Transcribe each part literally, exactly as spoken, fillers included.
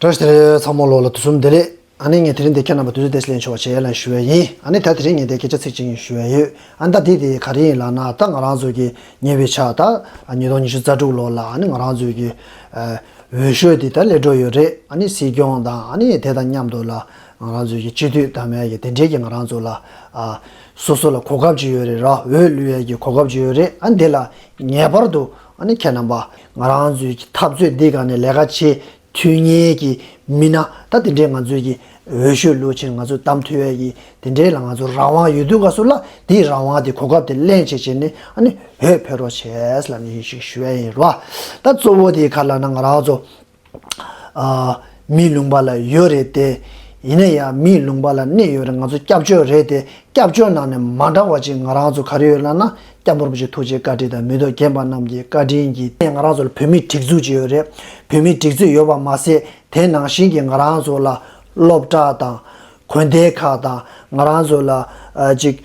བཀྲ་ཤིས་བདེ་ལེགས། ཚང་མ་ལོག་ལ་དུས་གསུམ་བདེ་ལེགས། ཨ་ནི་ངས་དེ་རིང་འདི་ཁྱེད་རྣམ་པ་དུས་ཚོད་དེ་ལེན་ཆོག་པ་བྱེད་ཡ་ལ་ཞུ་ཡ་ཡིན། ཨ་ནི་ད་དེ་རིང་ངས་འདི་སྐད་ཆ་ཚིག་གཅིག་ཡིན་ཞུ་ཡ་ཡོད། ཨ་ནི་ད་དེ་དེ་ག་རེ་ཡིན་ལབ་ན། ད་ང་རང་ཚོ་གི་ཉེ་བའི་ཆར་ད་ཉིས་སྟོང་ཉི་ཤུ་རྩ་དྲུག་ལོ་ལ་ཨ་ནི་ང་རང་ཚོའི་གི་ཨ་འོས་ཤོག་དེ་ད་སླེབས་འགྲོ་ཡོད་རེད། ཨ་ནི་སྲིད་སྐྱོང་དང་ཨ་ནི་དེ་དང་མཉམ་དུ་ལ་ང་རང་ཚོའི་གི་སྤྱི་འཐུས་དང་མ་གི་དེ་འདྲའི་གི་ང་རང་ཚོ་ལ་ཨ་སོ་སོ་ལ་གོ་སྐབས་ཅིག་ཡོད་རེད་ར། འོས་བླུག་ཡ་གི་གོ་སྐབས་ཅིག་ཡོད་རེད། ཨ་ནི་དེ་ལ་ངེས་པར་དུ་ཨ་ནི་ཁྱེད་རྣམ་པ་ང་རང་ཚོའི་གི་འཐབ་རྩོད་འདི་སྒང་ནས་ལས་ཀ་བྱེད་ཐུབ་མཁན་གྱི་མི་སྣ་ད་དེ་འདྲའི་ང་ཚོའི་གི་འོས་ཤོག་བླུགས་ཕྱིན་ང་ཚོ་བདམས་ཐུབ་ཡས་ཀྱི་དེ་འདྲའི་ལ་ང་ཚོ་རང་དབང་ཡོད་དུས་སྐབས་སུ་ལ་དེའི་རང་དབང་དེ་གོ་སྐབས་དེ་ལེན་བྱེད་བྱས་ནས་ཨ་ནི་འོས་འཕེན་རོགས་བྱས་ལབ་ནས་ཞིག་ཞུ་ཡས་ཡིན་རོ། ད་གཙོ་བོ་དེ་ག་ལབ་ན་ང་རང་ཚོ་ཨ་མིའི་ལུང་པ་ལ་ཡོད་རེད་དེ། ཡིན་ན་ཡང་མིའི་ལུང་པ་ལ་གནས་ཡོད་རེད། ང་ཚོ་སྐྱབས་བཅོལ་རེད་དེ། སྐྱབས་བཅོལ་ནང་ནས་མ་འདྲ་བ་ཅིག་ང་རང་ཚོ་ག་རེ་ཡོད་ལབ་ན། སྐྱབས་མགོན་རིན་པོ་ཆེ་ཐུགས་རྗེ་བཀའ་དྲིན་དང་མི་ཐོག་རྒན་པ་རྣམས་ཀྱི་བཀའ་དྲིན་གྱིས་ང་རང་ཚོ་ལ་བོད་མིའི་སྒྲིག་འཛུགས་ཅིག་ཡོད་རེད། བོད་མིའི་སྒྲིག་འཛུགས་ཡོད་པ་མ་ཟད་དེ་ནང་བཞིན་གྱི་ང་རང་ཚོ་ལ་སློབ་གྲྭ་དང་། དགོན་སྡེ་ཁག་དང་། ང་རང་ཚོ་ལ་ཨ་ཅིག་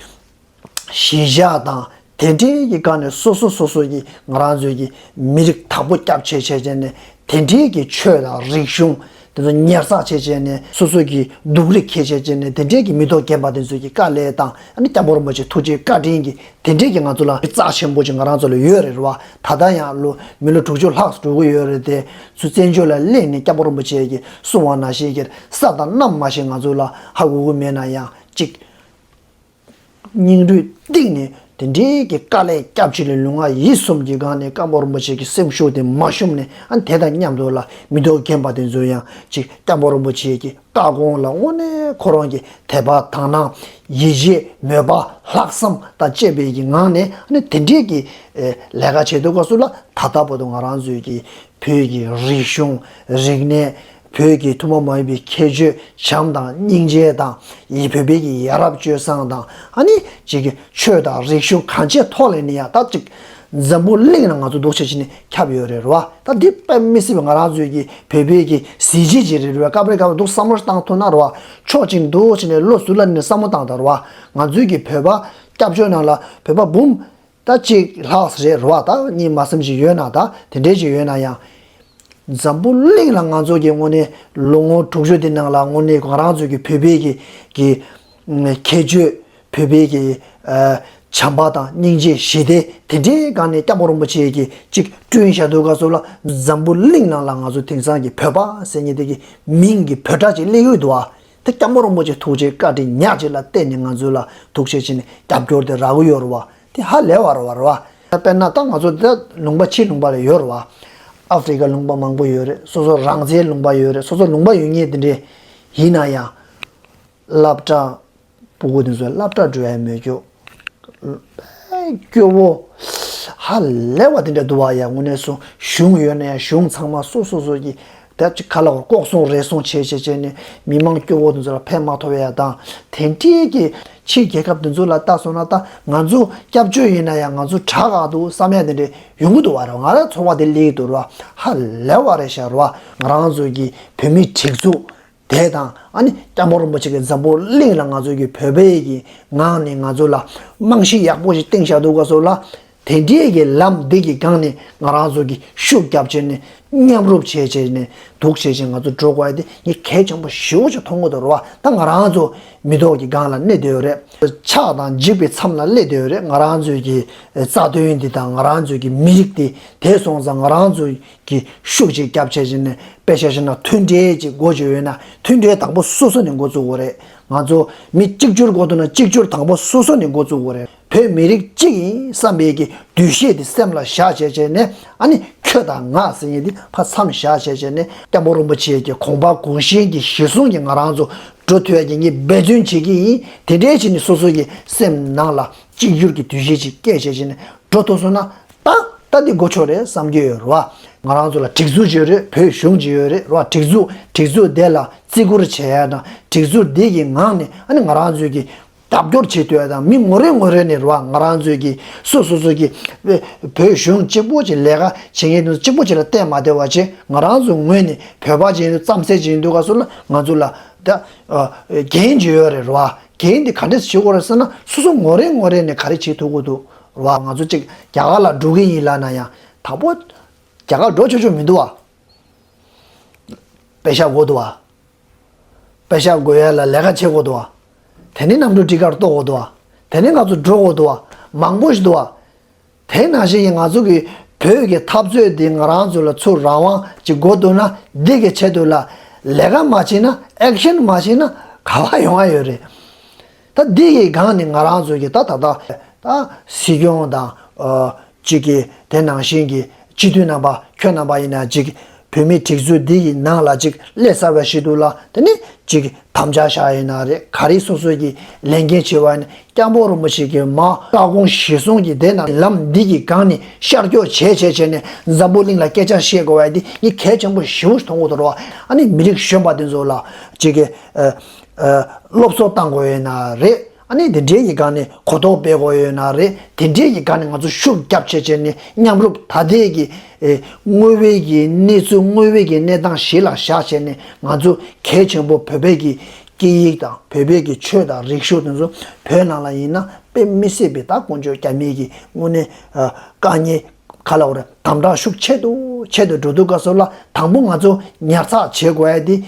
གཞིས་ཆགས་དང་དེ་འདྲའི་གི་སྒང་ནས་སོ་སོ་སོ་སོ་གི་ང་རང་ཚོའི་གི་མི་རིགས་དང་པོ་སྐྱབས་བྱས་བྱས་བྱས་ནས་དེ་འདྲའི་གི་ཆོས་དང་རིག་གཞུང་དེ་ཚོ་ཉར་ཚགས་བྱས་བྱས་ནས་སོ་སོ་གི་སྡུག་རུས་འཁྱེར་བྱས་བྱས་ནས་དེ་འདྲའི་གི་མི་ཐོག་རྒན་པ་དེ་ཚོའི་གི་དཀའ་ལས་དང་། ཨ་ནི་སྐྱབས་མགོན་རིན་པོ་ཆེ་ཐུགས་རྗེ་བཀའ་དྲིན་གྱིས་དེ་འདྲའི་གི་ང་ཚོ་ལ་རྩ་ཆེན་པོ་ཅིག་ང་རང་ཚོ་ལ་ཡོད་རེད་རོ། ད་ལྟ་ཡང་ལོ་མི་ལོ་དྲུག་ཅུ་ལྷག་འགྲོ་གི་ཡོད་རེད་དེ། ཚུར་བཙན་བྱོལ་ལ་སླེབས་ནས་སྐྱབས་མགོན་རིན་པོ་ཆེ་གི་གསུང་བ་ནང་བཞིན་གྱི་ས་དང་གནམ་མ་ཞིག་ང་ཚོ་ལ་ཧ་གོ་གི་མེད་ན་ཡང་ཅིག་སྙིང་རུས་གཏིང་ནས་དེ་འདྲའི་གི་དཀའ་ལས་སྐྱབས་བཅོལ་ལ་ལུས་ངག་ཡིད་གསུམ་གྱི་སྒང་ནས་སྐྱབས་མགོན་རིན་པོ་ཆེ་གི་སེམས་ཤུགས་དེ་མ་ཞུམ་ནས། ཨ་ནི་དེ་དང་མཉམ་དུ་ལ་མི་ཐོག་རྒན་པ་དེ་ཚོ་ཡང་ཅིག་སྐྱབས་མགོན་རིན་པོ་ཆེ་གི་བཀའ་དགོངས་ལ་དངོས་གནས་ཁོ་རང་གི་དད་པ་དག་སྣང་ཡིད་ཆེས་མོས་པ་ལྷག་བསམ་དང་བཅས་པའི་གི་ངང་ནས། ཨ་ནི་དེ་འདྲའི་གི་ཨེ་ལས་ཀ་བྱེད་དུས་སྐབས་སུ་ལ་ད་ལྟ་བར་དུ་ང་རང་ཚོའི་གི་བོད་ཀྱི་རིག་གཞུང་རིག་གནས། བོད་ཀྱི་ཐུན་མོང་མ་ཡིན་པའི་ཁྱད་ཆོས་བྱམས་དང་སྙིང་རྗེ་དང་། ཡི་བོད་པའི་གི་ཡ་རབས་སྤྱོད་བཟང་དང་། ཨ་ནི་ཅིག་གི་ཆོས་དང་རིག་གཞུང་གང་ཅིའི་ཐོག་ལ་ནི་ཡང་ད་ཅིག་འཛམ་བུ་གླིང་ལ་ང་ཚོ་འདུག་བྱས་བྱས་ནས་ཁྱབ་ཡོད་རེད་རོ། ད་འདི་དཔེ་མི་སྲིད་པའི་ང་རང་ཚོའི་གི་བོད་པའི་གི་གཟི་བརྗིད་ཅིག་རེད་རོ། སྐབས་རེ་སྐབས་རེ་འདུག་བསམ་བློ་བཏང་ཐུབ་ན་རོ། ཕྱོགས་གཅིག་འདུག་བྱས་ནས་བློ་ཟུར་ལ་ནས་བསམ་བློ་བཏང་དང་རོ། ང་ཚོའི་གི་བོད་པ་སྐྱབས་བཅོལ་ནང་ལ་བོད་པ་འབུམ་ད་གཅིག་ལྷག་རེད་རོ། ད་གཉིས་མ་ཟིན་ཅིག་ཡོད་ན། ད་དེ་འདྲའི་ཅིག་ཡོད་ན་ཡང་། འཛམ་བུ་གླིང་ལ་ང་ཚོ་གི་དངོས་གནས་ལོ་ངོ་དྲུག་ཅུ་དེ་ནང་ལ་དངོས་གནས་ང་རང་ཚོ་གི་བོད་པའི་གི་གི་ཁྱད་ཆོས། བོད་པའི་གི་ཨ་བྱམས་པ་དང་སྙིང་རྗེ་ཞི་བདེ་དེ་འདྲའི་སྒང་ནས་སྐྱབས་མགོན་རིན་པོ་ཆེ་གི་ཅིག་བསྐྲུན་བཞག་དུས་སྐབས་སུ་ལ་འཛམ་བུ་གླིང་ནང་ལ་ང་ཚོ་དེང་སང་གི་བོད་པ་ཟེར་མཁན་དེ་གི་མིང་གི་འབོད་སྒྲ་ཅིག་སླེབས་ཡོད་འདུག་ཨ། དེ་སྐྱབས་མགོན་རིན་པོ་ཆེ་ཐུགས་རྗེ་བཀའ་དྲིན་ཉག་གཅིག་ལ་བརྟེན་ནས་ང་ཚོ་ལ་འདུག་བྱས་བྱས་ནས་རྒྱབ་སྐྱོར་དེ་རག་གི་ཡོད་རེད་བ། དེ་ཧ་ལས་པ་རེད་བ། རེད་བ། དཔེར་ན་ད་ང་ཚོ་ད་ལུང་པ་ཕྱི་ལུང་པ་ལ་ཡོད་རེད་བ། ཨ་ཧྥེ་རི་ཀ་ལུང་པ་མང་པོ་ཡོད་རེད། སོ་སོ་རང་བཙན་ལུང་པ་ཡོད་རེད། སོ་སོ་ལུང་པ་ཡོད་མཁན་དེ་འདྲས་ཡིན་ན་ཡང་། སློབ་གྲྭ། ཕྲུ་གུ་དེ་ཚོ་སློབ་གྲྭ་འགྲོ་ཡ་མེད་རྒྱུ། སྐྱོ་བོ། ཧ་ལས་པ་དེ་འདྲ་འདུག་བ། ཡ་དངོས་གནས་སོ་གཞུང་ཡོད་ན་ཡང་གཞུང་ཚང་མ་སོ་སོ་སོ་གི་ད་ཅིག་ག་ལ་བར་ལྐོག་སྲུང་རེ་སྲུང་བྱས་བྱས་བྱས་ནས་མི་མང་སྐྱོ་བོ་དེ་ཚོ་ལ་ཕན་མ་ཐོགས་ཡ་དང་། དེ་འདྲའི་གི་ཕྱི་རྒྱལ་ཁབ་དེ་ཚོ་ལ་ལྟ་སོང་ན། ད་ང་ཚོ་སྐྱབས་བཅོལ་ཡིན་ན་ཡང་ང་ཚོ་དྲག་ག་འདུག་བསམ་ཡ་དེ་འདྲ་ཡོང་གི་འདུག་བ། རེད། ང་རང་ཚོར་བ་དེ་སླེབས་ཀྱི་འདུག་རེད་བ། ཧ་ལས་པ་རེད་ཤག་རེད་བ། ང་རང་ཚོ་གི་བོད་མིའི་སྒྲིག་འཛུགས་དེ་དང་། ཨ་ནི་སྐྱབས་མགོན་རིན་པོ་ཆེ་གིས་འཛམ་བུ་གླིང་ལ་ང་ཚོ་གི་བོད་པའི་གི་ངང་ནས་ང་ཚོ་ལ་རྨང་གཞི་ཡག་པོ་ཞིག་བཏིང་བཞག་འདུག་ག་སོགས་ལ། དེ་འདྲའི་གི་ལམ་འདི་གི་སྒང་ནས་ང་རང་ཚོ་གི་ཤུགས་རྒྱབ་བྱས་ནས་མཉམ་རུབ་བྱས་བྱས་ནས་འདུག་བྱས་བྱས་ང་ཚོ་འགྲོ་དགོས་ཡ་དེ་ངས་གལ་ཆེན་པོ་ཞེ་པོ་ཅིག་མཐོང་གི་འདུག་རེད་བ། ད་ང་རང་ཚོ་མི་ཐོག་གི་སྒང་ལ་གནས་བསྡད་ཡོད་རེད། ཆགས་དང་འཇིགས་པའི་མཚམས་ལ་སླེབས་བསྡད་ཡོད་རེད། ང་རང་ཚོའི་གི་རྩ་དོན་འདི་དང་ང་རང་ཚོའི་གི་མི་རིགས་འདི། དེ་སོང་ཙང་ང་རང་ཚོའི་གི་ཤུགས་ཅིག་རྒྱབ་བྱས་བྱས་ནས། དཔེ་ཆ་བཞག་ན་མཐུན་སྒྲིལ་ཅིག་འགོ་བརྗོད་ཡོད་ན། མཐུན་སྒྲིལ་དང་པོ་སོ་སོ་ནས་འགོ་བཙུགས་དགོས་རེད། ང་ཚོ་མི་གཅིག་གྱུར་དགོས་འདུག་ན་གཅིག་གྱུར་དང་པོ་སོ་སོ་ནས་འགོ་བཙུགས་དགོས་རེད། བོད་མི་རིགས་གཅིག་ཡིན་བསམ་པའི་གི་འདུ་ཤེས་དེ་སེམས་ལ་བཞག་བྱས་བྱས་ནས། ཨ་ནི་ཁྱོད་དང་ང་ཟེར་མཁན་དེ་ཕར་མཚམས་བཞག་བྱས་བྱས་ནས། སྐྱབས་མགོན་རིན་པོ་ཆེ་གི་དགོངས་པ་དགོངས་གཞི་གི་གཞིར་བཟུང་གིས་ང་རང་ཚོ་འགྲོ་ཐུབ་ཡ་གི་ངས་འབད་བརྩོན་བྱེད་ཀྱི་ཡིན། དེ་འདྲའི་བྱས་ནས་སོ་སོ་གི་སེམས་ནང་ལ་གཅིག་གྱུར་གྱི་འདུ་ཤེས་ཅིག་སྐྱེས་བྱས་བྱས་ནས་འགྲོ་ཐུབ་སོང་ན། ད་ད་འདི་འགོ་ཆོག་རེད་བསམ་གྱི་ཡོད་རེད་བ། ང་རང་ཚོ་ལ་སྒྲིག་འཛུགས་ཅིག་ཡོད་རེད། བོད་གཞུང་ཅིག་ཡོད་རེད་རེད་བ། སྒྲིག་འཛུགས་སྒྲིག་འཛུགས་དེ་ལ་བརྩི་བཀུར་བྱེད་ཡ་དང་། སྒྲིག་འཛུགས་འདི་གི་ངང་ནས་ཨ་ནི་ང་རང་ཚོས་ཀྱི་རྒྱབ་སྐྱོར་བྱེད་ཐུབ་ཡ་དང་། མི་ངོ་རེ་ངོ་རེ་ནས་རེད་བ། ང་རང་ཚོས་ཀྱི་སོ་སོ་སོ་གི་བོད་གཞུང་གཅིག་པོ་ཅིག་ལས་ཀ་བྱེད་མཁན་དེ་ཚོ་གཅིག་པོ་ཅིག་ལ་བལྟས་མ་བསྡད་པ་བྱས། ང་རང་ཚོ་ངོས་ནས་བོད་པ་ཅིག་ཡིན་དུས། རྩམ་ཟན་ཅིག་ཡིན་དུས་ག་སོགས་ལ་ང་ཚོ་ལ་ད་འགན་ཅིག་ཡོད་རེད་རེད་བ། འགན་འདི་ག་འདྲས་བྱེད་དགོས་རེད་ཟེར་ན། སོ་སོ་ངོ་རེ་ངོ་རེ་ནས་ག་རེ་བྱེད་ཐུབ་དགོས་འདུག་རེད་བ། ང་ཚོ་གཅིག་རྒྱ་གར་ལ་འགྲོ་གི་ཡིན་ལབ་ན་ཡང་། དང་པོ་རྒྱ་གར་འགྲོ་ཆོག་ཆོག་མི་འདུག་བ། པེ་ཤག་དགོས་འདུག་བ། པེ་ཤག་དགོས་ཡ་ལ་ལས་ཀ་བྱེད་དགོས་འདུག་བ། དེ་ནས་གནམ་གྲུ་ཊི་ཀཊ་གཏོང་དགོས་འདུག་བ། དེ་ནས་ང་ཚོ་འགྲོ་དགོས་འདུག་བ། མང་པོ་ཞིག་འདུག་བ། དེ་ནང་བཞིན་གྱི་ང་ཚོ་གི་བོད་ཀྱི་འཐབ་རྩོད་འདི་ང་རང་ཚོ་ལ་ཚུར་རང་དབང་ཅིག་དགོས་འདུག་ན། འདི་གི་ཆེད་དུ་ལ་ལས་ཀ་མ་བྱས་ན། ཨེག་ཤན་མ་བྱས་ན་ག་བ་ཡོང་ཡ་ཡོད་རེད། ད་འདི་གི་སྒང་ནས་ང་རང་ཚོ་གི་ད་ད་ད་ད་སྲིད་སྐྱོང་དང་ཨ་ཅིག་གི་དེ་ནང་བཞིན་གྱི་སྤྱི་འཐུས་རྣམ་པ། ཁྱོད་རྣམ་པ་ཡིན་ན་ཅིག་བོད་མིའི་སྒྲིག་འཛུགས་འདི་ཡི་ནང་ལ་ཅིག་སླེབས་ཚར་བའི་ཆེད་དུ་ལ། དེ་ནི་ཅིག་དམ་བཅའ་བཞག་ཡིན་ན་རེད། ག་རེ་སོ་སོ་གི་ལས་འགན་བྱེད་པ་ཡིན་ན། སྐྱབས་མགོན་རིན་པོ་ཆེ་གི་མ་བཀའ་དགོངས་གཞིར་བཟུང་གི་དེ་ནང་ལམ་འདི་གི་སྒང་ནས་ཤར་སྐྱོད་བྱས་བྱས་བྱས་ནས་འཛམ་བུ་གླིང་ལ་སྐད་ཆ་བཤད་དགོས་པ་འདི་ངས་གལ་ཆེན་པོ་ཞེ་པོ་ཞིག་མཐོང་གི་འདུག་རོ། ཨ་ནི་མི་རིགས་གཞོན་པ་དེ་ཚོ་ལ་ཅིག་གི་ཨ་ཨ་སློབ་གསོ་བཏང་དགོས་ཡིན་ན་རེད། ཨ་ནི་དེ་འདྲའི་གི་སྒང་ནས་གོ་རྟོགས་སྤེལ་དགོས་ཡོད་ན་རེད། དེ་འདྲའི་གི་སྒང་ནས་ང་ཚོ་ཤུགས་རྒྱབ་བྱས་བྱས་ནས་མཉམ་རུབ། ད་ལྟའི་གི་ཨེ་དངོས་ཡོད་ཀྱི་གནས་ཚུལ། དངོས་ཡོད་ཀྱི་གནས་སྟངས་གཞི་ལ་བཞག་བྱས་ནས། ང་ཚོ་གལ་ཆེན་པོ་བོད་པའི་གི་སྐད་ཡིག་དང་། བོད་པའི་གི་ཆོས་དང་རིག་གཞུང་དེ་ཚོ་བོད་ནང་ལ་ཡིན་ན་དཔེ་མི་སྲིད་པའི་ད་དཀོན་མཆོག་རྒྱ་མིའི་གི་དངོས་གནས་ཨ་དཀའ་ངལ། ག་ལ་འོ་རེད། དམ་དྲག་ཤུགས་ཆེ་དུ་ཆེ་དུ་འགྲོ་དུས་སྐབས་སུ་ལ། དང་པོ་ང་ཚོ་ཉར་ཚགས་བྱེད་དགོས་ཡ་དེ།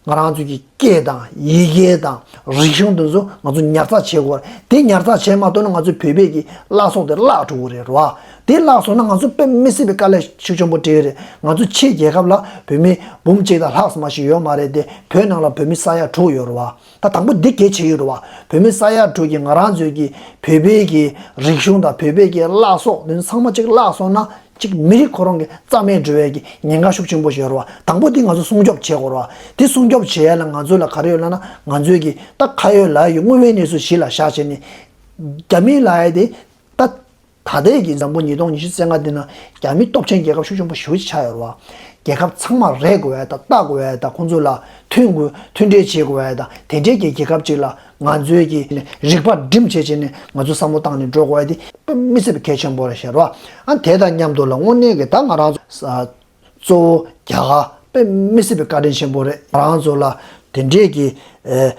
ང་རང་ཚོ་གི་སྐད་དང་ཡི་གེ་དང་རིག་གཞུང་དེ་ཚོ་ང་ཚོ་ཉར་ཚགས་བྱེད་དགོས་རེད། དེ་ཉར་ཚགས་བྱེད་མ་ཐུབ་ན་ང་ཚོ་བོད་པའི་གི་བརླག་སོང་དེ་བརླག་འགྲོ་གི་རེད་རོ། དེ་བརླག་སོང་ན་ང་ཚོ་དཔེ་མི་སྲིད་པའི་དཀའ་ལས་ཤུགས་ཆེན་པོ་འཕྲད་ཀྱི་རེད། ང་ཚོ་ཕྱིའི་རྒྱལ་ཁབ་ལ་བོད་མི་འབུམ་གཅིག་དང་ལྷག་ཙམ་ཞིག་ཡོད་མ་རེད་དེ། བོད་ནང་ལ་བོད་མི་ས་ཡ་དྲུག་ཡོད་རེད་བ། ད་དང་པོ་འདི་གལ་ཆེ་གི་རེད་བ། བོད་མི་ས་ཡ་དྲུག་གིས་ང་རང་ཚོའི་གི་བོད་པའི་གི་རིག་གཞུང་དང་བོད་པའི་གི་བརླག་སོང་དེ་ཚང་མ་གཅིག་བརླག་སོང་ན། གཅིག་མི་རིགས་ཁོ་རང་གི་རྩ་མེད་འགྲོ་ཡས་ཀྱི་ཉེན་ཁ་ཤུགས་ཆེན་པོ་ཞིག་ཡོད་རེད་བ། དང་པོ་འདི་ང་ཚོ་སྲུང་སྐྱོབ་བྱེད་དགོས་རེད་བ། འདི་སྲུང་སྐྱོབ་བྱེད་ཡས་ལ་ང་ཚོ་ལ་ག་རེ་ཡོད་ལབ་ན། ང་ཚོའི་གི་ད་ཁ་ཡོད་ལག་ཡོད་དངོས་པོའི་གནས་ཚུལ་གཞི་ལ་བཞག་བྱས་ནས། རྒྱ་མི་ལབ་ཡས་དེ་ད། ད་ལྟའི་གི་འཛམ་བུ་ཉིས་སྟོང་ཉི་ཤུ་རྩ་ལྔ་འདི་ན་རྒྱ་མི་སྟོབས་ཆེན་རྒྱལ་ཁབ་ཤུགས་ཆེན་པོ་ཞེ་པོ་ཅིག་ཆགས་ཡོད་རེད་བ། རྒྱལ་ཁབ་ཚང་མ་རེག་དགོས་ཡ་དང་ལྟ་དགོས་ཡ་དང་། ཁོང་ཚོ་ལ་མཐུན་དགོས། མཐུན་འབྲེལ་བྱེད་དགོས་ཡ་དང་། དེ་འདྲའི་གི་རྒྱལ་ཁབ་ཅིག་ལ་ང་ཚོའི་གི་རིག་པ་སྒྲིམ་བྱས་བྱས་ནས་ང་ཚོ་བསམ་བློ་བཏང་ནས་འགྲོ་དགོས་ཡ་དེ་དཔེ་མི་སྲིད་པའི་གལ་ཆེན་པོ་རེད་ཤག་རོ། ཨ་དེ་དང་མཉམ་དུ་ལ་དངོས་གནས་གི་ད་ང་རང་ཚོ་གཙོ་བོ་རྒྱ་གར་དཔེ་མི་སྲིད་པའི་བཀའ་དྲིན་ཆེན་པོ་རེད། ང་རང་ཚོ་ལ་དེ་འདྲའི་གི་ཨེ།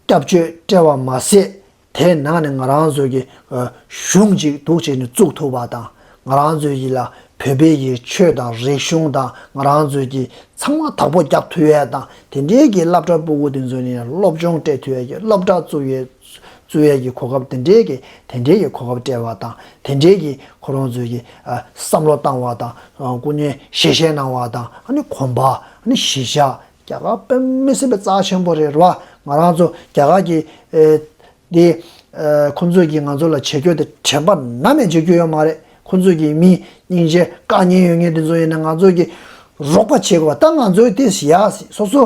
སྐྱབས་བཅོལ་སྤྲད་པ་མ་ཟད། དེའི་ནང་ནས་ང་རང་ཚོ་གི་ཨ་གཞུང་ཅིག་འདུག་བྱས་ནས་བཙུགས་ཐུབ་པ་དང་། ང་རང་ཚོ་ཡི་ལ་བོད་པའི་ཡི་ཆོས་དང་རིག་གཞུང་དང་། ང་རང་ཚོ་གི་ཚང་མ་བདག་པོ་རྒྱབ་ཐུབ་ཡས་དང་། དེ་འདྲའི་གི་སློབ་གྲྭ་སྤུ་གུ་དེ་ཚོ་ནས་སློབ་སྦྱོང་སྤྲད་ཐུབ་ཡས་ཀྱི། སློབ་གྲྭ་བཙུགས་ཡས་བཙུགས་ཡས་ཀྱི་གོ་སྐབས་དེ་འདྲའི་གི་དེ་འདྲའི་གི་གོ་སྐབས་སྤྲད་པ་དང་། དེ་འདྲའི་གི་ཁོ་རང་ཚོ་གི་ཨ་བསམ་བློ་བཏང་བ་དང་། ཨ་སྐུ་ཉིད་ཞལ་བཞེས་གནང་བ་དང་། ཨ་ནི་གོམ་པ། ཨ་ནི་གཞིས་ཆགས། རྒྱ་གར་དཔེ་མི་སྲིད་པའི་རྩ་ཆེན་པོ་རེད་རེད་བ། ང་རང་ཚོ་རྒྱ་གར་གྱི་ཨེ་འདི་ཨེ་ཁོང་ཚོས་ཀྱིས་ང་ཚོ་ལ་བྱེད་རྒྱུ་དེ་དྲན་པ་ནམ་ཡང་བརྗེད་རྒྱུ་ཡོད་མ་རེད། ཁོང་ཚོས་ཀྱིས་མི་སྙིང་རྗེ་དཀའ་ངལ་ཡོད་མཁན་དེ་ཚོ་ཡིན་ན་ང་ཚོས་ཀྱིས་རོགས་པ་བྱེད་དགོས་པ། ད་ང་ཚོས་དེ་ཡ་སོ་སོ་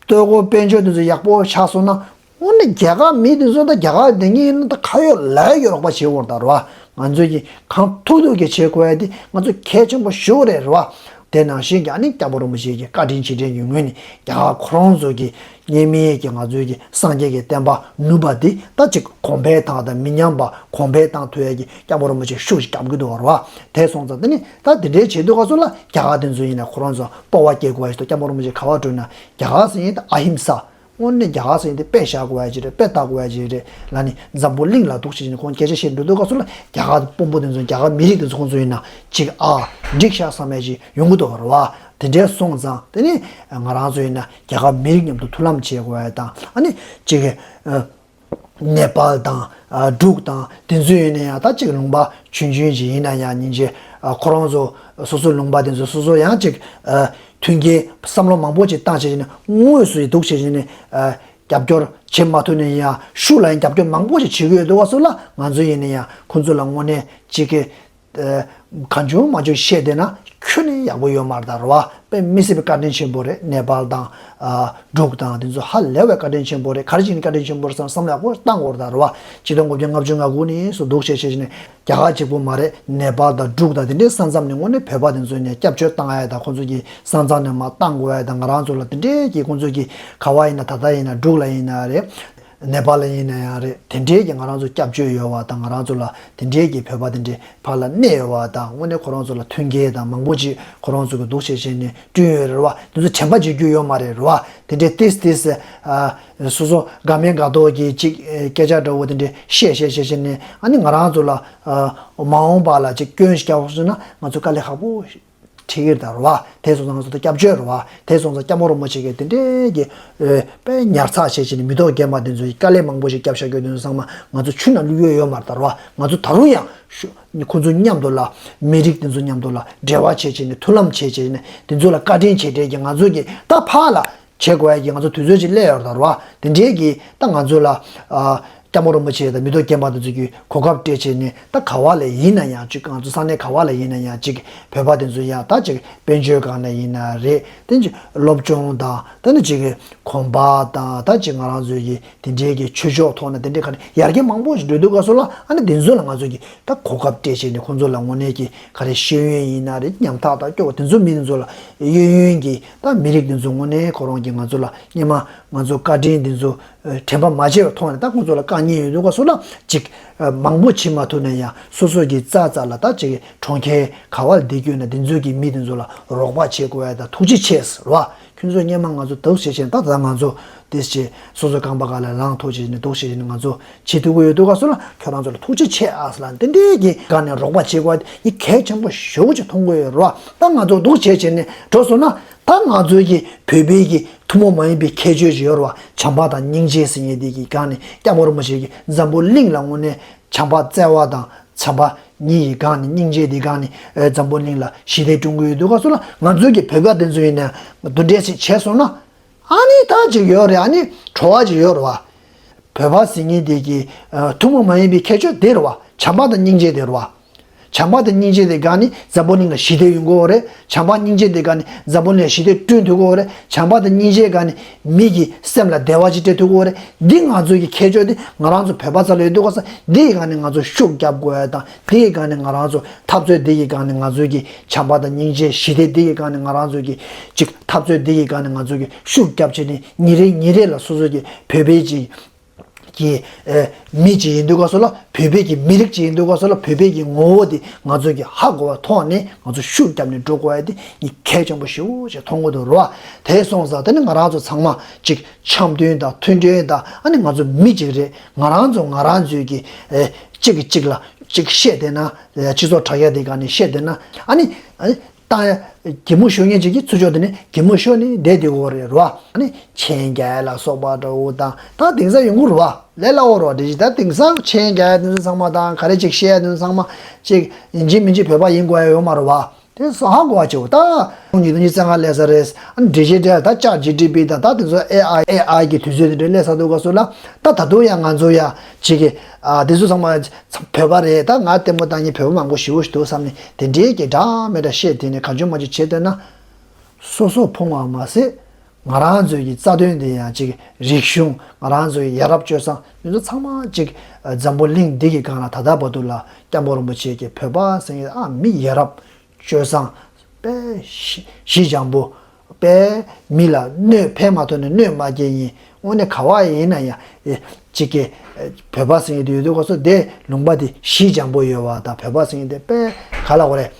ལྟོ་གོས་དཔལ་འབྱོར་དེ་ཚོ་ཡག་པོ་ཆགས་སོང་ན། དངོས་གནས་རྒྱ་གར་མི་དེ་ཚོ་ད་རྒྱ་གར་སྡོད་མཁན་ཡིན་ན་ད་ཁ་ཡོད་ལག་ཡོད་ཀྱི་རོགས་པ་བྱེད་དགོས་རེད་ད་རེད་བ། ང་ཚོས་ཀྱིས་གང་ཐུབ་ཐུབ་ཀྱིས་བྱེད་དགོས་ཡ་དེ་ང་ཚོ་གལ་ཆེན་པོ་ཞེ་པོ་རེད་རེད་བ། དེ་ནང་བཞིན་གྱི་ཨ་ནི་སྐྱབས་མགོན་རིན་པོ་ཆེ་གི་བཀའ་དྲིན་རྗེས་དྲན་གྱི་ངོས་ནས་རྒྱ་གར་ཁོ་རང་ཚོ་གི་རྙེད་མིན་གྱི་ང་ཚོའི་གི་སངས་རྒྱས་ཀྱི་བསྟན་པ་ནུས་པ་འདི་ད་ཅིག་གོང་འཕེལ་བཏང་དང་། མི་ཉམས་པ་གོང་འཕེལ་བཏང་ཐུབ་ཡ་གི་སྐྱབས་མགོན་རིན་པོ་ཆེ་ཤུགས་ཤིག་རྒྱབ་ཀྱི་འདུག་རེད་བ། དེ་སོང་ཙང་དེ་ནི་ད་དེ་འདྲའི་བྱེད་དུས་སྐབས་སུ་ལ་རྒྱ་གར་དེ་ཚོ་ཡིན་ན་ཁོ་རང་ཚོ་སྤོབས་པ་སྐྱེ་དགོས་ཡ་ཞིག་འདུག་སྐྱབས་མགོན་རིན་པོ་ཆེ་ག་པར་འགྲོ་ན་རྒྱ་གར་ཟེར་ཡིན་ད་ཨ་ཧིམ་ས། དངོས་གནས་རྒྱ་གར་ཟེར་ཡིན་དེ་དཔེ་བཞག་དགོས་ཡ་ཅིག་རེད། དཔེ་ལྟ་དགོས་ཡ་ཅིག་རེད་ལབ་ནས་འཛམ་བུ་གླིང་ལ་འདུག་བྱེད་ཀྱི་ནི་ཁོང་སྐད་ཆ་བཤད་འགྲོ་དུས་སྐབས་སུ་ལ་རྒྱ་གར་དཔོན་པོ་དེ་ཚོ་རྒྱ་གར་མི་རིགས་དེ་ཚོ་ཁོང་ཚོ་ཡིན་ན་ཅིག་ཨ་འགྲིག་ཤག་བསམ་ཡ་ཅིག་ཡོང་གི་འདུག་རེད་བ། དེ་འདྲའི་སོང་ཙང་དེ་ནི་ང་རང་ཚོ་ཡིན་ན་རྒྱ་གར་མི་རིགས་མཉམ་དུ་མཐུན་ལམ་བྱེད་དགོས་ཡ་དང་། ཨ་ནི་ཅིག་ཨ་ནེ་པཱལ་དང་ཨ་འབྲུག་དང་དེ་ཚོ་ཡིན་ན་ཡང་ད་ཅིག་ལུང་པ་ཆུང་ཆུང་ཅིག་ཡིན་ན་ཡང་སྙིང་རྗེ། ཨ་ཁོ་རང་ཚོ་སོ་སོ་ལུང་པ་དེ་ཚོ་སོ་སོ་ཡང་ཅིག་ཨ་མཐུན་རྐྱེན་བསམ་བློ་མང་པོ་ཅིག་བཏང་བྱས་ནས་དངོས་སུ་འདུག་བྱས་ནས་ཨ་རྒྱབ་སྐྱོར་བྱེད་མ་ཐུབ་ན་ཡང་ཤུགས་ལ་ཡང་རྒྱབ་སྐྱོར་མང་པོ་ཞིག་བྱེད་ཀྱི་ཡོད་འདུག་བ། སུ་ལ་ང་ཚོ་ཡིན་ན་ཡང་ཁོང་ཚོ་ལ་དངོས་གནས་ཅིག་གི་ཨ་གང་བྱུང་མ་བྱུང་བཤད་བསྡད་ན་ཁྱོན་ནས་ཡག་པོ་ཡོད་མ་རེད་ད་རེད་བ། དཔེ་མི་སྲིད་པའི་བཀའ་དྲིན་ཆེན་པོ་རེད། ནེ་པཱལ་དང་ཨ་འབྲུག་དང་དེ་ཚོ་ཧ་ལས་པའི་བཀའ་དྲིན་ཆེན་པོ་རེད། ག་རེ་བྱས་ནས་བཀའ་དྲིན་ཆེན་པོ་རེད་བསམ་བསམ་བློ་ཡག་པོ་བཏང་དགོས་རེད་ད་རེད་བ། ཆིག་སྟོང་དགུ་བརྒྱ་ལྔ་བཅུ་ང་དགུ་ནས་སུ་འདུག་བྱས་བྱས་བྱས་ནས་རྒྱ་གར་གཅིག་པུ་མ་རེད། ནེ་པཱལ་དང་འབྲུག་དང་དེ་འདྲའི་ས་མཚམས་ནས་དངོས་གནས་བོད་པ་དེ་ཚོ་ནས་སྐྱབས་བཅོལ་བཏང་ཡ་དང་། ཁོང་ཚོ་གི་ས་མཚམས་ནས་མར་བཏང་དགོས་ཡ་དང་། ང་རང་ཚོ་ལ་དེ་འདྲའི་གི་ཁོང་ཚོ་གི་ག་བ་ཡིན་ན། ད་ལྟ་ཡིན་ན་འབྲུག་ལ་ཡིན་ན་རེད། ནེ་པཱལ་ལ་ཡིན་ན་ཡང་རེད། དེ་འདྲའི་གི་ང་རང་ཚོ་སྐྱབས་བཅོལ་ཡོད་བ་དང་། ང་རང་ཚོ་ལ་དེ་འདྲའི་གི་བོད་པ་དེ་འདྲའི་ཕར་ལ་གནས་ཡོད་བ་དང་། དངོས་གནས་ཁོ་རང་ཚོ་ལ་མཐུན་རྐྱེན་དང་མང་པོ་ཅིག་ཁོ་རང་ཚོ་གི་འདུག་བྱས་བྱས་ནས་བསྐྲུན་ཡོད་རེད་བ། དེ་ཚོ་དྲན་པ་བརྗེད་རྒྱུ་ཡོད་མ་རེད་རེད་བ། དེ་འདྲའི་ཏིས་ཏིས་ཨ་སོ་སོ་དགའ་མེད་དགའ་མདོག་གི་ཅིག་ཨེ་སྐད་ཆ་འདྲ་བོ་དེ་འདྲའི་བཤད་བཤད་བཤད་བཤད་ནས། ཨ་ནི་ང་རང་ཚོ་ལ་ཨ་མ་འོངས་པ་ལ་ཅིག་སྐྱོན་ཞིག་རྒྱག་སོང་ན་ང་ཚོ་དཀའ་ལས་ཁག་པོ་ཞིག་ཁྲིད་ཀྱི་རེད་ད་རེད་བ། དེ་སོང་ཙང་ང་ཚོ་ད་སྐྱབས་བཅོལ་རེད་བ། དེ་སོང་ཙང་སྐྱབས་མགོན་རིན་པོ་ཆེ་གིས་དེ་འདྲའི་གི་ཨེ་དཔེ་ཉར་ཚགས་བྱས་བྱས་ནས་མི་ཐོག་རྒན་པ་དེ་ཚོ་ཡི་དཀའ་ལས་མང་པོ་ཞིག་བརྒྱབ་བཞག་རྒྱུ་དེ་ཚོ་ཚང་མ་ང་ཚོ་ཆུ་ནང་བླུགས་ཡོད་ཡོད་མ་རེད་ད་རེད་བ། ང་ཚོ་ད་རུང་ཡང་ཤུ་ཁོང་ཚོ་མཉམ་དུ་ལ་མི་རིགས་དེ་ཚོ་མཉམ་དུ་ལ་འབྲེལ་བ་བྱས་བྱས་ནས་མཐུན་ལམ་བྱས་བྱས་ནས་དེ་ཚོ་ལ་བཀའ་དྲིན་ཆེ་གྲས་ཀྱི་ང་ཚོ་གི་ད་ཕར་ལ་བྱེད་དགོས་ཡ་གི་ང་ཚོ་དུས་ཚོད་ཅིག་སླེབས་ཡོད་རེད་ད་རེད་བ། དེ་འདྲའི་གི་ད་ང་ཚོ་ལ་ཨ་སྐྱབས་མགོན་རིན་པོ་ཆེ་དང་མི་ཐོག་རྒན་པ་དེ་ཚོ་གི་གོ་སྐབས་སྤྲད་བྱས་ནས་ད་ག་བ་ལ་ཡིན་ན་ཡང་ཅིག་ང་ཚོ་ས་གནས་ག་བ་ལ་ཡིན་ན་ཡང་ཅིག་བོད་པ་དེ་ཚོ་ཡང་ད་ཅིག་དཔལ་འབྱོར་སྒང་ནས་ཡིན་ན་རེད། དེ་ཅིག་སློབ་སྦྱོང་དང་ད་ནི་ཅིག་གོམ་པ་དང་ད་ཅིག་ང་རང་ཚོ་གི་དེ་འདྲའི་གི་ཆོས་ཕྱོགས་ཐོག་ནས་དེ་འདྲའི་ག་ནས་ཡར་རྒྱས་མང་པོ་ཞིག་འགྲོ་དུས་སྐབས་སུ་ལ་ཨ་ནི་དེ་ཚོ་ལ་ང་ཚོ་གི་ད་གོ་སྐབས་སྤྲད་བྱས་ནས་ཁོང་ཚོ་ལ་དངོས་གནས་ཀྱི་ག་རེ་ཤེས་ཡོན་ཡིན་ན་རེད། ཉམ་ཐག་དང་སྐྱོ་བོ་དེ་ཚོ་མི་དེ་ཚོ་ལ་གཡས་གཡོན་གྱི་ད་མི་རིགས་དེ་ཚོ་དངོས་གནས་ཁོ་རང་གི་ང་ཚོ་ལ་སྔོན་མ་ང་ཚོ་བཀའ་དྲིན་དེ་ཚོ་དྲན་པ་མ་བརྗེད་པའི་ཐོག་ནས་ད་ཁོང་ཚོ་ལ་དཀའ་ངལ་ཡོད་དུས་སྐབས་སུ་ལ་ཅིག་མང་པོ་བྱེད་མ་ཐུབ་ན་ཡང་སོ་སོ་གི་རྩ་རྩ་ལ་ད་ཅིག་གྲོང་ཁྱེར་ག་བ་ལ་བསྡད་ཀྱི་ཡོད་ན་དེ་ཚོ་གི་མི་དེ་ཚོ་ལ་རོགས་པ་བྱེད་དགོས་ཡ་ད་ཐུགས་རྗེ་ཆེ་ཟེར་བ། ཁྱོད་ཚོས་སྔོན་མ་ང་ཚོ་འདུག་བྱས་བྱས་ད་ད་ང་ཚོ་དེ་བྱས་སོ་སོའི་རྐང་པ་སྒང་ལ་ལངས་ཐུབ་བྱས་ནས་འདུག་བྱས་བྱས་ནས་ང་ཚོ་བྱེད་ཐུབ་ཀྱི་ཡོད་དུས་སྐབས་སུ་ལ་ཁྱོད་རང་ཚོ་ལ་ཐུགས་རྗེ་ཆེ་ཨ་ཟེར་ལ་འདི་འདྲའི་གི་སྒང་ནས་རོགས་པ་བྱེད་དགོས་ཡ་དེ་གལ་ཆེན་པོ་ཞེ་པོ་ཅིག་མཐོང་གི་ཡོད་རེད་བ། ད་ང་ཚོ་འདུག་བྱས་བྱས་ནས་འགྲོ་སོང་ན་ད་ང་ཚོའི་གི་བོད་པའི་གི་ཐུན་མོང་མ་ཡིན་པའི་ཁྱད་ཆོས་ཅིག་ཡོད་རེད་བ། བྱམས་པ་དང་སྙིང་རྗེ་ཟེར་མཁན་དེ་གི་སྒང་ནས་སྐྱབས་མགོན་རིན་པོ་ཆེ་གི་འཛམ་བུ་གླིང་ལ་དངོས་གནས་བྱམས་པ་བརྩེ་བ་དང་བྱམས་པ་གཉིས་ཀྱི་སྒང་ནས་སྙིང་རྗེ་དེ་སྒང་ནས་ཨེ་འཛམ་བུ་གླིང་ལ་ཞི་བདེ་བསྐྲུན་གྱི་ཡོད་དུས་སྐབས་སུ་ལ་ང་ཚོའི་གི་བོད་པ་དེ་ཚོ་ཡིན་ན་འདུ་འབྲེལ་ཞིག་བྱས་སོང་ན་ཨ་ནི་ད་ཅིག་ཡོད་རེད། ཨ་ནི་བྲོ་བ་ཅིག་ཡོད་རེད་བ། བོད་པ་ཟེར་མཁན་དེ་གི་ཨ་ཐུན་མོང་མ་ཡིན་པའི་ཁྱད་ཆོས་དེ་རེད་བ། བྱམས་པ་དང་སྙིང་རྗེ་དེ་རེད་བ། བྱམས་པ་དང་སྙིང་རྗེ་དེ་སྒང་ནས་འཛམ་བུ་གླིང་ལ་ཞི་བདེ་ཡོང་གི་ཡོད་རེད། བྱམས་པ་སྙིང་རྗེ་དེ་སྒང་ནས་འཛམ་བུ་གླིང་ལ་ཞི་བདེ་བསྐྲུན་ཐུབ་ཀྱི་ཡོད་རེད། བྱམས་པ་དང་སྙིང་རྗེ་སྒང་ནས་མི་གི་སེམས་ལ་བདེ་བ་ཅིག་སྤྲད་ཐུབ་ཀྱི་ཡོད་རེད། འདི་ང་ཚོའི་གི་ཁྱད་ཆོས་དེ་ང་རང་ཚོ་བོད་པ་ཚོ་ལ་ཡོད་དུས་སྐབས་སུ་འདི་ཡི་སྒང་ནས་ང་ཚོ་ཤུགས་རྒྱབ་དགོས་ཡ་དང་འདི་ཡི་སྒང་ནས་ང་རང་ཚོ་འཐབ་རྩོད་འདི་ཡི་སྒང་ནས་ང་ཚོའི་གི་བྱམས་པ་དང་སྙིང་རྗེ་ཞི་བདེ་འདི་ཡི་སྒང་ནས་ང་རང་ཚོའི་གི་ཅིག་འཐབ་རྩོད་འདི་ཡི་སྒང་ནས་ང་ཚོའི་གི་ཤུགས་རྒྱབ་བྱས་ནས་ཉིན་རེ་ཉིན་རེ་ལ་སོ་སོ་གི་བོད་པའི་ཅིག་གི་ཨེ་མི་གཅིག་ཡིན་དུས་སྐབས་སུ་ལ་བོད་པའི་གི་མི་རིགས་གཅིག་ཡིན་དུས་སྐབས་སུ་ལ་བོད་པའི་གི་ངོ་བོ་དེ་ང་ཚོ་གི་ཧ་གོ་བ་ཐོག་ནས་ང་ཚོ་ཤུགས་བརྒྱབ་ནས་འགྲོ་དགོས་ཡ་དེ་ངས་གལ་ཆེན་པོ་ཞེ་པོ་ཅིག་མཐོང་གི་འདུག་རེད་བ། དེ་སོང་ཙང་དེ་ནི་ང་རང་ཚོ་ཚང་མ་གཅིག་འཆམ་མཐུན་དང་མཐུན་སྒྲིལ་དང་ཨ་ནི་ང་ཚོ་མི་གཅིག་རེད། ང་རང་ཚོ་ང་རང་ཚོའི་གི་ཨེ་གཅིག་གིས་གཅིག་ལ་གཅིག་བཤད་བསྡད་ན་སྤྱི་ཚོགས་དྲ་རྒྱ་དེ་སྒང་ནས་བཤད་བསྡད་ན་ཨ་ནི་ཨ་ནི། ད་གད་མོ་ཤོར་མཁན་ཅིག་གིས་ཚུར་ཕྱོགས་དེ་ནས་གད་མོ་ཤོར་ནས་བསྡད་བསྡད་ཡོད་རེད་རོ། ཨ་ནི་མཆན་རྒྱག་ཡ་ལ་སོགས་པ་འདྲ་བོ་དང་ད་དེང་སང་ཡོང་གི་རེད་བ། ལས་སླ་བོ་རེད་བ། དེ་བཞིན་ད་དེང་སང་མཆན་རྒྱག་ཡ་དེ་ཚོ་ཚང་མ་དང་ག་རེ་ཅིག་བཤད་ཡ་དེ་ཚོ་ཚང་མ་ཅིག་ཡིན་གཅིག་མིན་གཅིག་བོད་པ་ཡིན་དགོས་ཡ་ཡོད་མ་རེད་བ། དེ་སོ་ཧ་གོ་བ་བྱེད་འོ་ད། ཉིས་སྟོང་ཉི་ཤུ་རྩ་ལྔ་སླེབས་ས་རེད། ཨ་ནི་འགྲེལ་བཤད་འདྲ་ད་ཅེཊ་ཇི་ཊི་པི་དང་ད་དེ་ཚོ་ཨེ་ཨའི་ཨེ་ཨའི་གི་དུས་ཚོད་དེ་འདྲ་སླེབས་ས་འདུག་ག་སོ་ལ་ད་ད་དུང་ཡང་ང་ཚོ་ཡ་ཅིག་གི་ཨ་དེ་ཚོ་ཚང་མ། བོད་པ་རེད། ད་ང་ལྟད་མོ་ལྟ་མཁན་བོད་པ་མང་པོ་ཞེ་པོ་ཞིག་འདུག་བསམ་ནས་དེ་འདྲའི་གི་འདྲ་མི་འདྲ་བཤད་དེ་ནས་གང་བྱུང་མང་བྱུང་བྱེད་འདོད་ན། སོ་སོ་ཕོངས་པ་མ་ཟད་ང་རང་ཚོའི་གི་རྩ་དོན་དེ་ཡང་ཅིག་རིག་གཞུང་ང་རང་ཚོའི་ཡ་རབས་སྤྱོད་བཟང་འདི་ཚོ་ཚང་མ་ཅིག་འཛམ་བུ་གླིང་འདི་གི་སྒང་ལ་ད་ལྟ་བར་དུ་ལ་སྐྱབས་མགོན་རིན་པོ་ཆེ་གི་བོད་པ་ཟེར་མཁན་ཨ་མི་ཡ་རབས། སྤྱོད་བཟང་། དཔེ་ཞི་ཞི་འཇམ་པོ། དཔེ་མི་ལ་གནོད་ཕན་མ་ཐོགས་ནས་གནོད་མ་སྐྱེལ་ཡིན། དངོས་གནས་ག་བ་ཡིན་ན་ཡང་ཨེ་གཅིག་གི་ཨེ་བོད་པ་ཟེར་མཁན་དེ་ཡོད་དུས་སྐབས་སུ་དེ་ལུང་པ་དེ་ཞི་འཇམ་པོ་ཡོད་པ་དང་བོད་པ་ཟེར་མཁན་དེ་དཔེ་ག་ལ་འོ་རེད།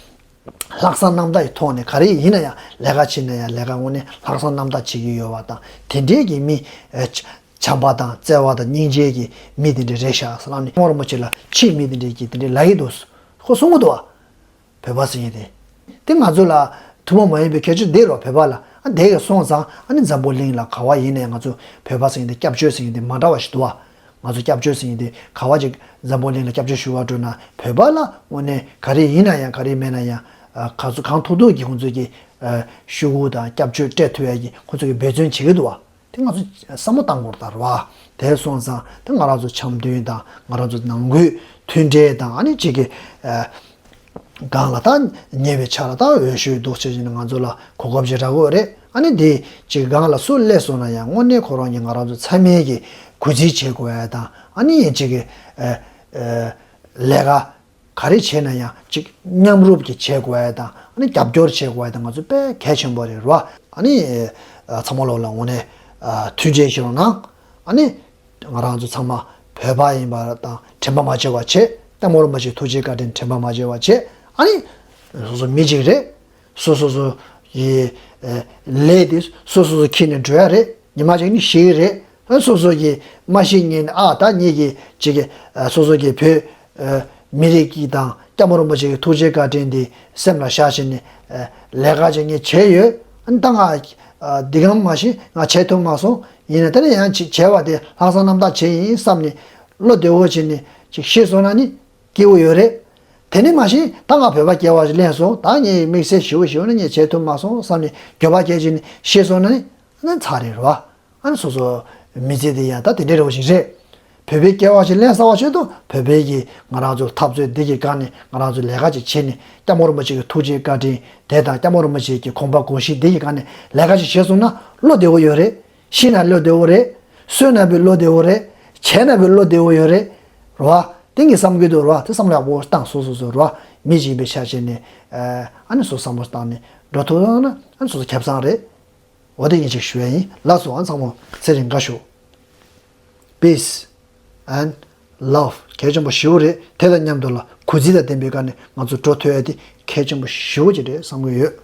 ལྷག་བསམ་རྣམ་དག་གི་ཐོག་ནས་ག་རེ་ཡིན་ན་ཡང་ལས་ཀ་བྱེད་ན་ཡང་ལས་ཀ་དངོས་གནས་ལྷག་བསམ་རྣམ་དག་བྱེད་ཀྱི་ཡོད་པ་དང་དེ་འདྲའི་གི་མི་ཨེ་བྱམས་པ་དང་བརྩེ་བ་དང་སྙིང་རྗེ་གི་མི་དེ་འདྲ་རེད་ཤག་ཟེར་ལབ་ནས་སྐྱབས་མགོན་རིན་པོ་ཆེ་ལ་ཕྱིའི་མི་དེ་འདྲས་ཀྱིས་དེ་འདྲས་ལབ་ཀྱི་འདུག་ཁོ་གསུང་གི་འདུག་བ། བོད་པ་ཟེར་མཁན་དེ། དེ་ང་ཚོ་ལ་ཐུན་མོང་མ་ཡིན་པའི་ཁྱད་ཆོས་འདི་རོ་བོད་པ་ལ་ཨ་འདས་ཀྱི་སོང་ཙང་ཨ་ནི་འཛམ་བུ་གླིང་ལ་ག་བ་ཡིན་ནའི་ང་ཚོ་བོད་པ་ཟེར་མཁན་དེ་སྐྱབས་བཅོལ་ཟེར་མཁན་དེ་མ་འདྲ་བ་ཞིག་འདུག་བ། ང་ཚོ་སྐྱབས་བཅོལ་ཟེར་མཁན་དེ་ག་བ་ཅིག་འཛམ་བུ་གླིང་ལ་སྐྱབས་བཅོལ་ཞུ་བར་འགྲོ་ན་བོད་པ་ལ་དངོས་གནས་ག་རེ་ཡིན་ན་ཡང་ག་རེ་མེད་ན་ཡང་ཨ་ག་ཚོད་གང་ཐུབ་ཐུབ་ཀྱིས་ཁོང་ཚོ་གི་ཨ་ཤོག་གུ་དང་སྐྱབས་བཅོལ་སྤྲད་ཐུབ་ཡ་གི་ཁོང་ཚོ་གི་འབད་བརྩོན་བྱེད་ཀྱི་འདུག་བ། དེ་ང་ཚོ་བསམ་བློ་བཏང་དགོས་རེད་ད་རེད་བ། དེ་སོང་ཙང་དེ་ང་རང་ཚོ་འཆམ་མཐུན་དང་ང་རང་ཚོ་ནང་ཁུལ་མཐུན་འབྲེལ་དང་ཨ་ནི་གཅིག་གི་ཨ་སྒང་ལ་ད་ཉེ་བའི་ཆ་ལ་ད་འོས་ཤོག་འདུག་བྱེད་བཞིན་ང་ཚོ་ལ་གོ་སྐབས་ཅིག་རག་གི་ཡོད་རེད། ཨ་ནི་དེ་གཅིག་སྒང་ལ་སུ་སླེབས་སོང་ན་ཡང་དངོས་གནས་ཁོ་རང་གིས་ང་རང་ཚོ་ཚང་མས་ཀྱི་གུས་བརྩི་བྱེད་དགོས་ཡ་དང་ཨ་ནི་གཅིག་གི་ཨ་ཨ་ལས་ཀ་ག་རེ་བྱས་ན་ཡང་ཅིག་མཉམ་རུབ་ཀྱིས་བྱེད་དགོས་ཡ་དང་ཨ་ནི་རྒྱབ་སྐྱོར་བྱེད་དགོས་ཡ་དང་ང་ཚོ་དཔེ་གལ་ཆེན་པོ་རེད་རོ། ཨ་ནི་ཨ་ཚང་མ་ལོག་ལ་དངོས་གནས་ཨ་མཐུན་རྐྱེན་ཞིག་རོགས་གནང་། ཨ་ནི་ང་རང་ཚོ་ཚང་མ་བོད་པ་ཡིན་པ་དང་དྲན་པ་མ་བརྗེད་པ་བྱེད། སྐྱབས་མགོན་རིན་པོ་ཆེའི་ཐུགས་རྗེ་བཀའ་དྲིན་དྲན་པ་མ་བརྗེད་པ་བྱེད། ཨ་ནི་སོ་སོ་མི་གཅིག་རེད། སོ་སོ་སོ་ཡི་ཨ་ལས་དེ་སོ་སོ་སོ་འཁྱེར་ནས་འགྲོ་ཡ་རེད། ཉི་མ་གཅིག་ནི་ཤི་གི་རེད། སོ་སོ་གིས་མ་ཤི་ཉིན་ཨ་ད་ངེད་ཀྱི་ཅིག་གི་སོ་སོ་གི་བོད་ མི་རིགས་ཀྱི་དང་སྐྱབས་མགོན་རིན་པོ་ཆེ་གི་ཐུགས་རྗེ་བཀའ་དྲིན་འདི་སེམས་ལ་བཞག་བྱས་ནས་ཨ་ལས་ཀ་ཅིག་ངས་བྱས་ཡོད། ཨ་ནི་ད་ང་ཨ་འདི་ག་མ་གཞི་ང་བྱེད་ཐུབ་མ་སོང་། ཡིན་ན་དེ་ནས་ཡང་ཅིག་བྱས་པ་དེ་ལྷག་བསམ་རྣམ་དག་བྱས་ཡིན་བསམ་ནས་བློ་བདེ་བོ་བྱས་ནས་ཅིག་ཤེས་སོང་ན་ནི་སྐྱིད་པོ་ཡོད་རེད། དེ་ནས་མ་གཞི་ད་ང་བོད་པ་སྐྱེ་བ་ཞིག་ལེན་སོང་། ད་ངས་དམིགས་བསལ་ཞེ་པོ་ཞེ་པོ་ནི་ངས་བྱེད་ཐུབ་མ་སོང་བསམ་ནས་འགྱོད་པ་སྐྱེ་བྱས་ནས་ཤེས་སོང་ན་ནི་ཨ་ནི་ཚར་རེད་རེད་བ། ཨ་ནི་སོ་སོ་མི་ཚེ་འདི་ཡང་ད་དེ་འདྲའི་རེ་བ་ཞིག་རེད། བོད་པའི་སྐྱེ་བ་ཞིག་ལེན་ས་བ་ཆེད་དུ་བོད་པའི་གི་ང་རང་ཚོ་འཐབ་རྩོད་འདི་གི་སྒང་ནས་ང་རང་ཚོ་ལས་ཀ་ཅིག་བྱེད་ནས་སྐྱབས་མགོན་རིན་པོ་ཆེ་གི་ཐུགས་རྗེ་བཀའ་དྲིན་དེ་དང་སྐྱབས་མགོན་རིན་པོ་ཆེ་གི་དགོངས་པ་དགོངས་གཞི་འདི་གི་སྒང་ནས་ལས་ཀ་ཅིག་བྱས་སོང་ན་བློ་བདེ་བོ་ཡོད་རེད། ཤི་ན་བློ་བདེ་བོ་རེད། གསོན་ན་བའི་བློ་བདེ་བོ་རེད། བྱས་ན་བའི་བློ་བདེ་བོ་ཡོད་རེད། རེད་བ། དེང་གི་བསམ་གྱི་འདུག་རེད་བ། དེ་བསམ་བློ་ཡག་པོ་བཏང་སོ་སོ་སོ་རེད་བ། མི་གཅིག་ཡིན་པའི་ཆ་བྱས་ནས་ཨ་ནི་སོ་བསམ་བློ་བཏང་ནས་འགྲོ་ཐུབ་སོང་ན་ཨ་ནི་སོ་སོ་ཁེ་བཟང་རེད། འོ་དེ་ཡིན་ཅིག་ཞུ་ཡ་ཡིན། ལགས་སོ། ཨ་ཚང་མ་ཚེ་རིང་དགའ་ཤོག Peace and love གལ་ཆེན་པོ་ཞེ་པོ་རེད། དེ་དང་མཉམ་དུ་ལ་གུས་བརྩི་དང་ལྡན་པའི་སྒང་ནས་ང་ཚོ་འགྲོ་ཐུབ་ཡ་དེ་གལ་ཆེན་པོ་ཞེ་པོ་ཅིག་རེད་བསམ་གྱི་ཡོད།